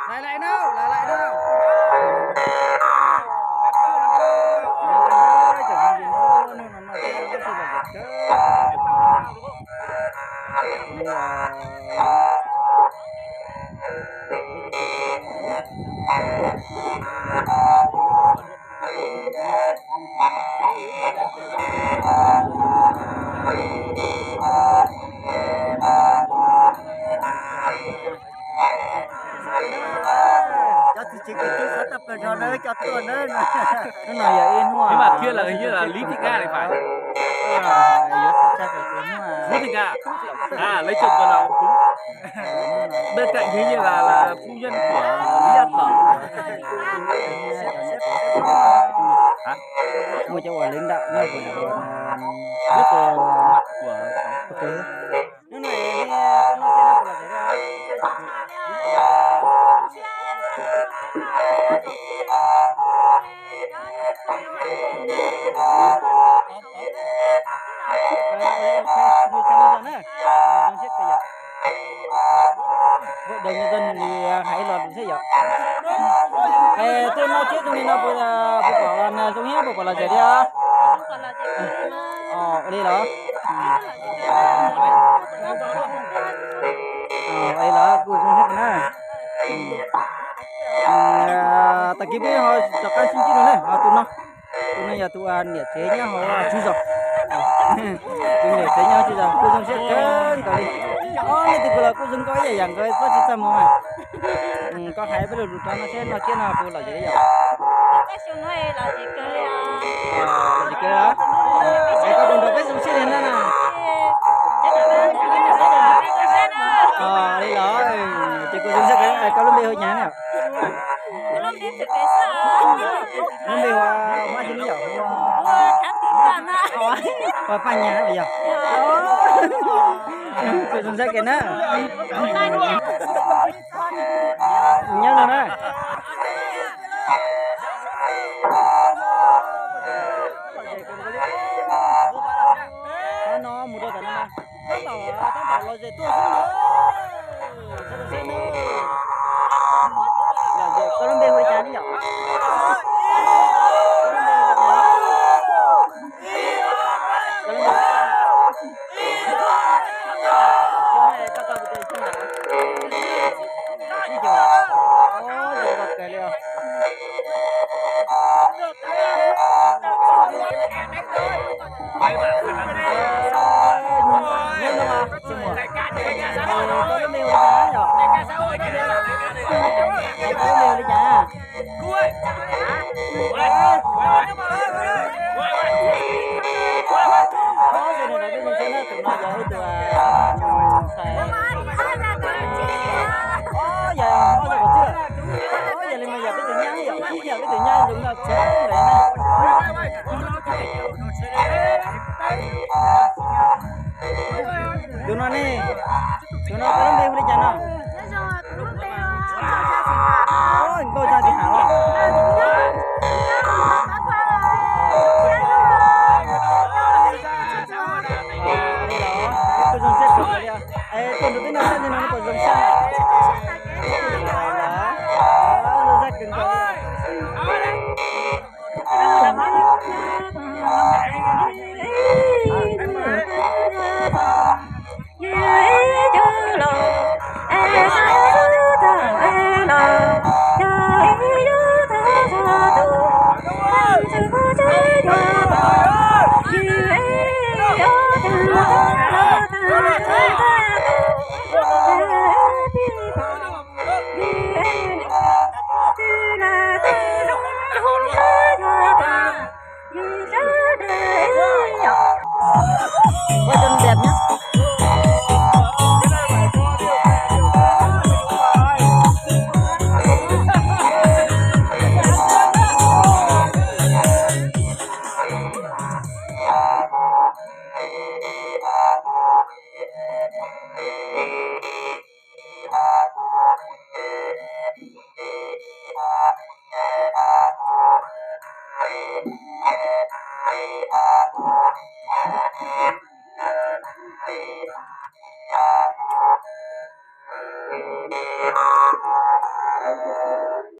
Laiv laiv na, laiv laiv na. Cov txiv tsev kwv tij xav tau pawg zog na, cov tuaj na. Hnub no yog ib hnub, hnub mas thiab los yog li tim kaj li fais. Yuav xav tshaj pawg hnub, hnub tim kaj, a, lawv cov tuaj los, bên cạnh hiến như là là phu nhân của Lý An Cỏ. Muaj cov uas lính đạo na, của của của Hnub no, hnub no, hnub no, Hội đồng nhân dân thì hãy lọt xếp dọ. Ê, tôi nói trước cho nên nó vừa, vừa bảo là giống như vừa bảo là dễ đi á. Ờ, đi đó. Ờ, đi đó, tôi cũng hết nữa. Tag kis peb ho rov qab sib ntsib dua na, tus no. Tus no yog tus niam tsev nyob hauv tswv zos. Tus niam tsev nyob tswv zos kuj zoo siab kawg nkaus li. Ob leej twg kuj los kuj zoo nkauj ib yam nkawd txoj tsis txaj muag mas. Koj hais peb lo lus rau no seb no thiab no puas lom zem li yom? Lom zem kawg los? Es koj tus nrog peb zoo siab li na. Li los, ces kuj zoo siab kawg. Koj lub npe hu cas na? Lub npe hu ua Mab Xyooj ne yom? Hu ua Paj Nyas yog? Kuj zoo siab kawg na. Nyob no na. Qhov no mus rau tom no, tab tom, tab tom los zem tuaj xwb na. Los zem, koj lub npe hu li cas ne yom? Tus no ne, tus no koj lub npe hu li cas no? Nkauj Tsa Tsis Ham los? Koj zoo siab kawg li. Es tuaj nrog peb noj tshais no puas zoo siab? Zoo siab kawg nkaus li. Quay cho nó đẹp nhé.